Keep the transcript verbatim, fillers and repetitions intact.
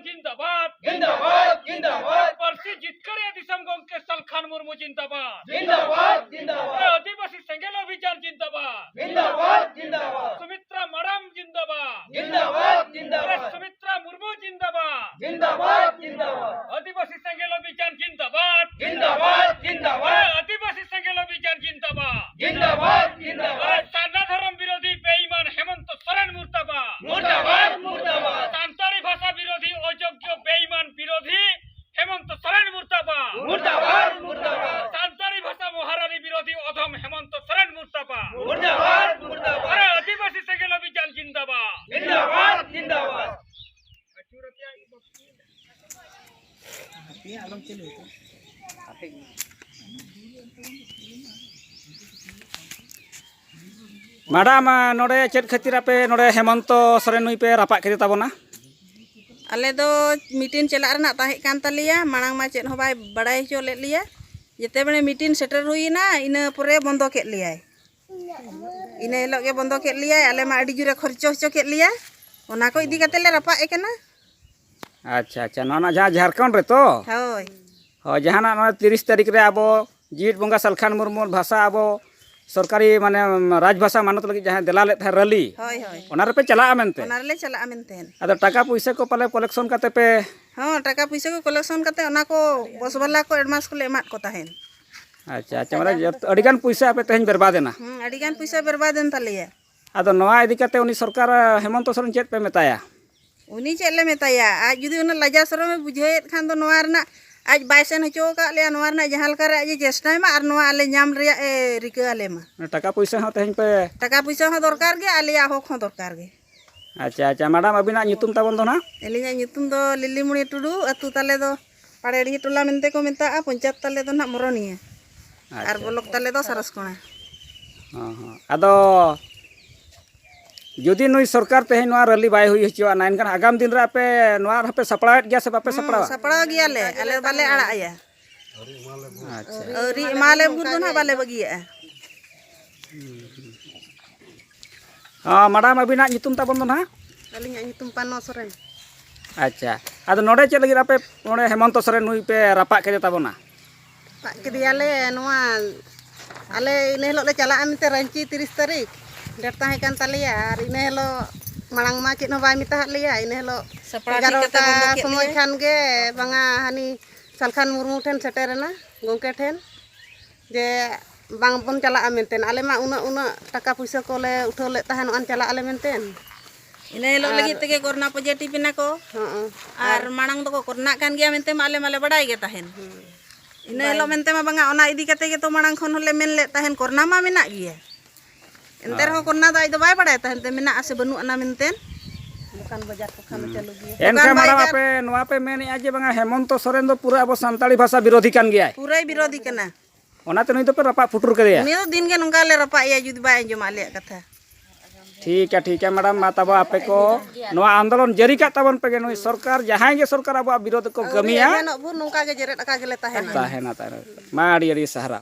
ᱡᱤᱱᱫᱟᱵᱟᱫ᱾ ᱡᱤᱱᱫᱟᱵᱟᱫ, ᱡᱤᱱᱫᱟᱵᱟᱫ᱾ ᱯᱟᱹᱨᱥᱤ ᱡᱤᱛᱠᱟᱹᱨᱤᱭᱟᱹ ᱫᱤᱥᱚᱢ ᱜᱚᱢᱠᱮ ᱥᱟᱞᱠᱷᱟᱱ ᱢᱩᱨᱢᱩ ᱡᱤᱱᱫᱟᱵᱟᱫ᱾ ᱡᱤᱱᱫᱟᱵᱟᱫ, ᱡᱤᱱᱫᱟᱵᱟᱫ᱾ ᱟᱹᱫᱤᱵᱟᱹᱥᱤ ᱥᱮᱸᱜᱮᱞ ᱚᱵᱷᱤᱡᱟᱱ ᱡᱤᱱᱫᱟᱵᱟᱫ᱾ ᱡᱤᱱᱫᱟᱵᱟᱫ, ᱡᱤᱱᱫᱟᱵᱟᱫ᱾ ᱥᱩᱢᱤᱛᱨᱟ ᱢᱟᱨᱟᱢ ᱡᱤᱱᱫᱟᱵᱟᱫ᱾ ᱡᱤᱱᱫᱟᱵᱟᱫ, ᱡᱤᱱᱫᱟᱵᱟᱫ᱾ ᱥᱩᱢᱤᱛᱨᱟ ᱢᱩᱨᱢᱩ ᱡᱤᱱᱫᱟᱵᱟᱫ᱾ ᱡᱤᱱᱫᱟᱵᱟᱫ, ᱡᱤᱱᱫᱟᱵᱟᱫ᱾ ᱟᱹᱫᱤᱵᱟᱹᱥᱤ ᱥᱮᱸᱜᱮᱞ ᱚᱵᱷᱤᱡᱟᱱ ᱡᱤᱱᱫᱟᱵᱟᱫ᱾ ᱡᱤᱱᱫᱟᱵᱟᱫ, ᱡᱤᱱᱫᱟᱵᱟᱫ᱾ ᱟᱹᱫᱤᱵᱟᱹᱥᱤ ᱥᱮᱸᱜᱮᱞ ᱚᱵᱷᱤᱡᱟᱱ ᱡᱤᱱᱫᱟᱵᱟᱫ᱾ ᱡᱤᱱᱫᱟᱵᱟᱫ, ᱡᱤᱱᱫᱟᱵᱟᱫ᱾ ᱥᱟᱨᱱᱟ ᱫᱷᱚᱨᱚᱢ ᱵᱤᱨᱳᱫᱷᱤ ᱵᱮᱤᱢᱟᱱ ᱦᱮᱢᱚᱱᱛᱚ ᱥᱚᱨᱮᱱ ᱢᱩᱨᱫᱟᱵᱟᱫ᱾ ᱢᱩᱨᱫᱟᱵᱟᱫ, ᱢᱩᱨᱫᱟᱵᱟᱫ᱾ ᱥᱟᱱᱛᱟᱲᱤ ᱵᱷᱟᱥᱟ ᱵᱤᱨᱳᱫᱷᱤ ᱚᱡᱳᱜᱽᱭᱚ ᱵᱮᱤᱢᱟᱱ ᱵᱤᱨᱳᱫᱷᱤ ᱦᱮᱢᱚᱱᱛᱚ ᱥᱚᱨᱮᱱ ᱢᱩᱨᱫᱟᱵᱟᱫ᱾ ᱢᱩᱨᱫᱟᱵᱟᱫ, ᱢᱩᱨᱫᱟᱵᱟᱫ᱾ ᱥᱟᱱᱛᱟᱲᱤ ᱵᱷᱟᱥᱟ ᱢᱚᱦᱟᱨᱟᱱᱤ ᱵᱤᱨᱳᱫᱷᱤ ᱚᱫᱷᱚᱢ ᱦᱮᱢᱚᱱᱛᱚ ᱥᱚᱨᱮᱱ ᱢᱩᱨᱫᱟᱵᱟᱫ᱾ ᱢᱩᱨᱫᱟᱵᱟᱫ, ᱢᱩᱨᱫᱟᱵᱟᱫ᱾ ᱟᱨᱮ ᱟᱹᱫᱤᱵᱟᱹᱥᱤ ᱥᱮᱸᱜᱮᱞ ᱚᱵᱷᱤᱡᱟᱱ ᱡᱤᱱᱫᱟᱵᱟᱫ᱾ ᱡᱤᱱᱫᱟᱵᱟᱫ, ᱡᱤᱱᱫᱟᱵᱟᱫ᱾ ᱢᱮᱰᱟᱢ, ᱱᱚᱰᱮ ᱪᱮᱫ ᱠᱷᱟᱹᱛᱤᱨ ᱟᱯᱮ ᱱᱚᱰᱮ ᱦᱮᱢᱚᱱᱛᱚ ᱥᱚᱨᱮᱱ ᱱᱩᱭ ᱯᱮ ᱨᱟᱯᱟᱜ ᱠᱮᱫᱮ ᱛᱟᱵᱚᱱᱟ? ᱟᱞᱮ ᱫᱚ ᱢᱤᱴᱤᱝ ᱪᱟᱞᱟᱜ ᱨᱮᱱᱟᱜ ᱛᱟᱦᱮᱸ ᱠᱟᱱ ᱛᱟᱞᱮᱭᱟ, ᱢᱟᱲᱟᱝ ᱢᱟ ᱪᱮᱫ ᱦᱚᱸ ᱵᱟᱭ ᱵᱟᱲᱟᱭ ᱦᱚᱪᱚ ᱞᱮᱫ ᱞᱮᱭᱟ᱾ ᱡᱮᱛᱮ ᱵᱮᱲᱮ ᱢᱤᱴᱤᱝ ᱥᱮᱴᱮᱨ ᱦᱩᱭᱮᱱᱟ, ᱤᱱᱟᱹ ᱯᱚᱨᱮ ᱵᱚᱱᱫᱚ ᱠᱮᱫ ᱞᱮᱭᱟᱭ᱾ ᱤᱱᱟᱹ ᱦᱤᱞᱳᱜ ᱜᱮ ᱵᱚᱱᱫᱚ ᱠᱮᱫ ᱞᱮᱭᱟᱭ, ᱟᱞᱮ ᱢᱟ ᱟᱹᱰᱤ ᱡᱳᱨᱮ ᱠᱷᱚᱨᱪᱚ ᱦᱚᱪᱚ ᱠᱮᱫ ᱞᱮᱭᱟ, ᱚᱱᱟ ᱠᱚ ᱤᱫᱤ ᱠᱟᱛᱮ ᱞᱮ ᱨᱟᱯᱟᱜ ᱮ ᱠᱟᱱᱟ᱾ ᱟᱪᱪᱷᱟ, ᱟᱪᱪᱷᱟ, ᱱᱚᱣᱟ ᱱᱟᱜ ᱡᱟᱦᱟᱸ ᱡᱷᱟᱲᱠᱷᱚᱸᱰ ᱨᱮ ᱛᱚ? ᱦᱳᱭ᱾ ᱦᱳᱭ, ᱡᱟᱦᱟᱱᱟᱜ ᱱᱚᱣᱟ ᱛᱤᱨᱤᱥ ᱛᱟᱹᱨᱤᱠᱷ ᱨᱮ ᱟᱵᱚ ᱡᱤᱣᱤᱫ ᱵᱚᱸᱜᱟ ᱥᱟᱞᱠᱷᱟᱱ ᱢᱩᱨᱢᱩ ᱵᱷᱟᱥᱟ ᱟᱵᱚ ᱥᱚᱨᱠᱟᱨᱤ, ᱢᱟᱱᱮ, ᱨᱟᱡᱽ ᱵᱷᱟᱥᱟ ᱢᱟᱱᱚᱛ ᱞᱟᱹᱜᱤᱫ ᱡᱟᱦᱟᱸᱭ ᱫᱮᱞᱟ ᱞᱮᱫ ᱛᱟᱦᱮᱸᱫ ᱨᱟᱹᱞᱤ, ᱦᱳᱭ, ᱦᱳᱭ᱾ ᱚᱱᱟ ᱨᱮᱯᱮ ᱪᱟᱞᱟᱜᱼᱟ ᱢᱮᱱᱛᱮ? ᱚᱱᱟ ᱨᱮᱞᱮ ᱪᱟᱞᱟᱜᱼᱟ ᱢᱮᱱᱛᱮ᱾ ᱟᱫᱚ ᱴᱟᱠᱟ ᱯᱩᱭᱥᱟᱹ ᱠᱚ ᱯᱟᱞᱮ ᱠᱚᱞᱮᱠᱥᱚᱱ ᱠᱟᱛᱮ ᱯᱮ? ᱦᱚᱸ, ᱴᱟᱠᱟ ᱯᱩᱭᱥᱟᱹ ᱠᱚ ᱠᱚᱞᱮᱠᱥᱚᱱ ᱠᱟᱛᱮ ᱚᱱᱟ ᱠᱚ ᱵᱚᱥ ᱵᱟᱞᱟ ᱠᱚ ᱮᱰᱵᱷᱟᱱᱥ ᱠᱚᱞᱮ ᱮᱢᱟᱫ ᱠᱚ ᱛᱟᱦᱮᱸᱫ᱾ ᱟᱪᱪᱷᱟ, ᱟᱪᱪᱷᱟ, ᱢᱟᱱᱮ ᱡᱚᱛᱚ, ᱟᱹᱰᱤ ᱜᱟᱱ ᱯᱩᱭᱥᱟᱹ ᱟᱯᱮ ᱛᱮᱦᱮᱧ ᱵᱮᱨᱵᱟᱫ ᱮᱱᱟ? ᱦᱩᱸ, ᱟᱹᱰᱤ ᱜᱟᱱ ᱯᱩᱭᱥᱟᱹ ᱵᱮᱨᱵᱟᱫ ᱮᱱ ᱛᱟᱞᱮᱭᱟ᱾ ᱟᱫᱚ ᱱᱚᱣᱟ ᱤᱫᱤ ᱠᱟᱛᱮ ᱩᱱᱤ ᱥᱚᱨᱠᱟᱨ, ᱦᱮᱢᱚᱱᱛᱚ ᱥᱚᱨᱮᱱ, ᱪᱮᱫ ᱯᱮ ᱢᱮᱛᱟᱭᱟ? ᱩᱱᱤ ᱪᱮᱫ ᱞᱮ ᱢᱮᱛᱟᱭᱟ? ᱟᱡ ᱡᱩᱫᱤ ᱩᱱᱟᱹᱜ ᱞᱟᱡᱟ ᱥᱚᱨᱚᱢᱮ ᱵᱩᱡᱷᱟᱹᱣᱮᱫ ᱠᱷᱟᱱ ᱫᱚ, ᱱᱚᱣᱟ ᱨᱮᱱᱟᱜ ᱟᱡ ᱵᱟᱭ ᱥᱮᱱ ᱦᱚᱪᱚ ᱟᱠᱟᱫ ᱞᱮᱭᱟ, ᱱᱚᱣᱟ ᱨᱮᱱᱟᱜ ᱡᱟᱦᱟᱸ ᱞᱮᱠᱟ ᱨᱮ ᱟᱡ ᱮ ᱪᱮᱥᱴᱟᱭ ᱢᱟ ᱟᱨ ᱱᱚᱣᱟ ᱟᱞᱮ ᱧᱟᱢ ᱨᱮᱭᱟᱜ ᱮ ᱨᱤᱠᱟᱹ ᱟᱞᱮ ᱢᱟ᱾ ᱴᱟᱠᱟ ᱯᱩᱭᱥᱟᱹ ᱦᱚᱸ ᱛᱮᱦᱮᱧ ᱯᱮ? ᱴᱟᱠᱟ ᱯᱩᱭᱥᱟᱹ ᱦᱚᱸ ᱫᱚᱨᱠᱟᱨ ᱜᱮ, ᱟᱞᱮᱭᱟᱜ ᱦᱚᱠ ᱦᱚᱸ ᱫᱚᱨᱠᱟᱨ ᱜᱮ᱾ ᱟᱪᱪᱷᱟ, ᱟᱪᱪᱷᱟ, ᱢᱮᱰᱟᱢ, ᱟᱹᱵᱤᱱᱟᱜ ᱧᱩᱛᱩᱢ ᱛᱟᱵᱚᱱ ᱫᱚ ᱱᱟᱦᱟᱜ? ᱟᱹᱞᱤᱧᱟᱜ ᱧᱩᱛᱩᱢ ᱫᱚ ᱞᱤᱞᱤᱢᱩᱬᱤ ᱴᱩᱰᱩ, ᱟᱹᱛᱩ ᱛᱟᱞᱮ ᱫᱚ ᱯᱟᱲᱮᱲᱤ ᱴᱚᱞᱟ ᱢᱮᱱᱛᱮ ᱠᱚ ᱢᱮᱛᱟᱜᱼᱟ, ᱯᱚᱧᱪᱟᱭᱮᱛ ᱛᱟᱞᱮ ᱫᱚ ᱱᱟᱦᱟᱜ ᱢᱚᱨᱚᱱᱤᱭᱟᱹ᱾ ᱟᱪᱪᱷᱟ, ᱟᱨ ᱵᱞᱚᱠ ᱛᱟᱞᱮ ᱫᱚ ᱥᱟᱨᱚᱥᱠᱚᱬᱟ᱾ ᱦᱚᱸ, ᱦᱚᱸ᱾ ᱟᱫᱚ ᱡᱩᱫᱤ ᱱᱩᱭ ᱥᱚᱨᱠᱟᱨ ᱛᱮᱦᱮᱧ ᱱᱚᱣᱟ ᱨᱮᱞᱤ ᱵᱟᱭ ᱦᱩᱭ ᱦᱚᱪᱚᱣᱟᱜᱼᱟ, ᱮᱱᱠᱷᱟᱱ ᱟᱜᱟᱢ ᱫᱤᱱ ᱨᱮ ᱟᱯᱮ ᱱᱚᱣᱟ ᱨᱮᱦᱚᱸ ᱯᱮ ᱥᱟᱯᱲᱟᱣᱮᱫ ᱜᱮᱭᱟ ᱥᱮ ᱵᱟᱯᱮ ᱦᱩᱸ, ᱥᱟᱯᱲᱟᱣᱟ? ᱥᱟᱯᱲᱟᱣ ᱜᱮᱭᱟᱞᱮ, ᱟᱞᱮ ᱵᱟᱞᱮ ᱟᱲᱟᱜ ᱟᱭᱟ᱾ ᱟᱪᱪᱷᱟ᱾ ᱟᱹᱣᱨᱤ ᱮᱢᱟᱞᱮ ᱵᱷᱳᱨ ᱫᱚ ᱱᱟᱦᱟᱜ ᱵᱟᱞᱮ ᱵᱟᱹᱜᱤᱭᱟᱜᱼᱟ᱾ ᱦᱚᱸ, ᱢᱮᱰᱟᱢ, ᱟᱹᱵᱤᱱᱟᱜ ᱧᱩᱛᱩᱢ ᱛᱟᱵᱚᱱ ᱫᱚ ᱱᱟᱦᱟᱜ? ᱟᱹᱞᱤᱧᱟᱜ ᱧᱩᱛᱩᱢ ᱯᱟᱱᱚ ᱥᱚᱨᱮᱱ᱾ ᱟᱪᱪᱷᱟ, ᱟᱫᱚ ᱱᱚᱰᱮ ᱪᱮᱫ ᱞᱟᱹᱜᱤᱫ ᱟᱯᱮ ᱱᱚᱰᱮ ᱦᱮᱢᱚᱱᱛᱚ ᱥᱚᱨᱮᱱ ᱱᱩᱭ ᱯᱮ ᱨᱟᱯᱟᱜ ᱠᱮᱫᱮ ᱛᱟᱵᱚᱱᱟ? ᱨᱟᱯᱟᱜ ᱠᱮᱫᱮᱭᱟᱞᱮ᱾ ᱱᱚᱣᱟ ᱟᱞᱮ ᱤᱱᱟᱹ ᱦᱤᱞᱳᱜ ᱞᱮ ᱪᱟᱞᱟᱜᱼᱟ ᱢᱮᱱᱛᱮ ᱨᱟᱺᱪᱤ ᱛᱤᱨᱤᱥ ᱛᱟᱹᱨᱤᱠᱷ ᱰᱮᱴ ᱛᱟᱦᱮᱸ ᱠᱟᱱ ᱛᱟᱞᱮᱭᱟ, ᱟᱨ ᱤᱱᱟᱹ ᱦᱤᱞᱳᱜ ᱢᱟᱲᱟᱝ ᱢᱟ ᱪᱮᱫ ᱦᱚᱸ ᱵᱟᱭ ᱢᱮᱛᱟᱦᱟᱫ ᱞᱮᱭᱟ᱾ ᱤᱱᱟᱹ ᱦᱤᱞᱳᱜ ᱥᱟᱯᱲᱟᱣ ᱴᱷᱤᱠ ᱠᱟᱛᱮ ᱮᱜᱟᱨᱚᱴᱟ ᱵᱚᱱᱫᱚ ᱠᱮᱫ ᱥᱚᱢᱚᱭ ᱞᱮᱭᱟ᱾ ᱠᱷᱟᱱ ᱜᱮ ᱵᱟᱝᱟ ᱦᱟᱹᱱᱤ ᱥᱟᱞᱠᱷᱟᱱ ᱢᱩᱨᱢᱩ ᱴᱷᱮᱱ ᱥᱮᱴᱮᱨᱮᱱᱟ ᱜᱚᱢᱠᱮ ᱴᱷᱮᱱ, ᱡᱮ ᱵᱟᱝ ᱵᱚᱱ ᱪᱟᱞᱟᱜᱼᱟ ᱢᱮᱱᱛᱮ᱾ ᱟᱞᱮ ᱢᱟ ᱩᱱᱟᱹᱜ ᱩᱱᱟᱹᱜ ᱴᱟᱠᱟ ᱯᱩᱭᱥᱟᱹ ᱠᱚᱞᱮ ᱩᱴᱷᱟᱹᱣ ᱞᱮᱫ ᱛᱟᱦᱮᱱ, ᱚᱱᱟ ᱪᱟᱞᱟᱜ ᱟᱞᱮ ᱢᱮᱱᱛᱮ᱾ ᱤᱱᱟᱹ ᱦᱤᱞᱳᱜ ᱟᱨ ᱞᱟᱹᱜᱤᱫ ᱛᱮᱜᱮ ᱠᱚᱨᱳᱱᱟ ᱯᱚᱡᱮᱴᱤᱵᱷ ᱮᱱᱟ ᱠᱚ᱾ ᱦᱚᱸ᱾ ᱟᱨ ᱢᱟᱲᱟᱝ ᱫᱚᱠᱚ ᱠᱚᱨᱳᱱᱟᱜ ᱠᱟᱱ ᱜᱮᱭᱟ ᱢᱮᱱᱛᱮ ᱢᱟ ᱟᱞᱮ ᱢᱟᱞᱮ ᱵᱟᱰᱟᱭ ᱜᱮ ᱛᱟᱦᱮᱱ᱾ ᱦᱩᱸ᱾ ᱤᱱᱟᱹ ᱵᱟᱭ ᱦᱤᱞᱳᱜ ᱢᱮᱱᱛᱮ ᱢᱟ ᱵᱟᱝᱟ, ᱚᱱᱟ ᱤᱫᱤ ᱠᱟᱛᱮ ᱜᱮᱛᱚ ᱢᱟᱲᱟᱝ ᱠᱷᱚᱱ ᱦᱚᱸᱞᱮ ᱢᱮᱱ ᱞᱮᱫ ᱛᱟᱦᱮᱱ, ᱠᱚᱨᱳᱱᱟ ᱢᱟ ᱢᱮᱱᱟᱜ ᱜᱮᱭᱟ᱾ ᱮᱱᱛᱮ ᱦᱳᱭ᱾ ᱨᱮᱦᱚᱸ ᱠᱚᱨᱳᱱᱟ ᱫᱚ ᱟᱡ ᱫᱚ ᱵᱟᱭ ᱵᱟᱲᱟᱭ ᱛᱟᱦᱮᱱ ᱛᱮ ᱢᱮᱱᱟᱜ ᱟᱥᱮ ᱵᱟᱹᱱᱩᱜ ᱟᱱᱟ ᱢᱮᱱᱛᱮ᱾ ᱫᱚᱠᱟᱱ ᱵᱟᱡᱟᱨ ᱠᱚ ᱠᱷᱟᱱ ᱫᱚ ᱪᱟᱹᱞᱩ ᱜᱮᱭᱟ᱾ ᱮᱱᱠᱷᱟᱱ ᱫᱚᱠᱟᱱ ᱢᱟᱲᱟᱝ ᱵᱟᱡᱟᱨ ᱟᱯᱮ ᱱᱚᱣᱟ ᱯᱮ ᱢᱮᱱᱮᱫᱼᱟ ᱡᱮ ᱵᱟᱝᱟ ᱦᱮᱢᱚᱱᱛᱚ ᱥᱚᱨᱮᱱ ᱫᱚ ᱯᱩᱨᱟᱹ ᱟᱵᱚ ᱥᱟᱱᱛᱟᱲᱤ ᱵᱷᱟᱥᱟ ᱵᱤᱨᱳᱫᱷᱤ ᱠᱟᱱ ᱜᱮᱭᱟᱭ? ᱯᱩᱨᱟᱹᱭ ᱵᱤᱨᱳᱫᱷᱤ ᱠᱟᱱᱟ᱾ ᱚᱱᱟᱛᱮ ᱱᱩᱭ ᱫᱚᱯᱮ ᱨᱟᱯᱟᱜ ᱯᱩᱴᱩᱨ ᱠᱮᱫᱮᱭᱟ? ᱩᱱᱤ ᱫᱚ ᱫᱤᱱ ᱜᱮ ᱱᱚᱝᱠᱟ ᱞᱮ ᱨᱟᱯᱟᱜ ᱮᱭᱟ ᱡᱩᱫᱤ ᱵᱟᱭ ᱟᱸᱡᱚᱢᱟ ᱟᱞᱮᱭᱟᱜ ᱠᱟᱛᱷᱟ᱾ ᱴᱷᱤᱠᱟ, ᱴᱷᱤᱠᱟ ᱢᱮᱰᱟᱢ, ᱢᱟ ᱛᱟᱵᱚ ᱟᱯᱮ ᱠᱚ ᱱᱚᱣᱟ ᱟᱱᱫᱳᱞᱚᱱ ᱡᱟᱹᱨᱤ ᱠᱟᱜ ᱛᱟᱵᱚᱱ ᱯᱮᱜᱮ᱾ ᱱᱩᱭ ᱥᱚᱨᱠᱟᱨ, ᱡᱟᱦᱟᱸᱭ ᱜᱮ ᱥᱚᱨᱠᱟᱨ ᱟᱵᱚᱣᱟᱜ ᱵᱤᱨᱳᱫᱷ ᱠᱚ ᱟᱹᱣᱨᱤ ᱠᱟᱹᱢᱤᱭᱟ, ᱮᱵᱷᱮᱱᱚᱜ ᱵᱷᱳᱨ ᱱᱚᱝᱠᱟ ᱜᱮ ᱡᱮᱨᱮᱫ ᱟᱠᱟ ᱜᱮᱞᱮ ᱛᱟᱦᱮᱱᱟ᱾ ᱛᱟᱦᱮᱱᱟ, ᱛᱟᱦᱮᱱᱟ᱾ ᱢᱟ ᱟᱹᱰᱤ ᱟᱹᱰᱤ ᱥᱟᱨᱦᱟᱣ᱾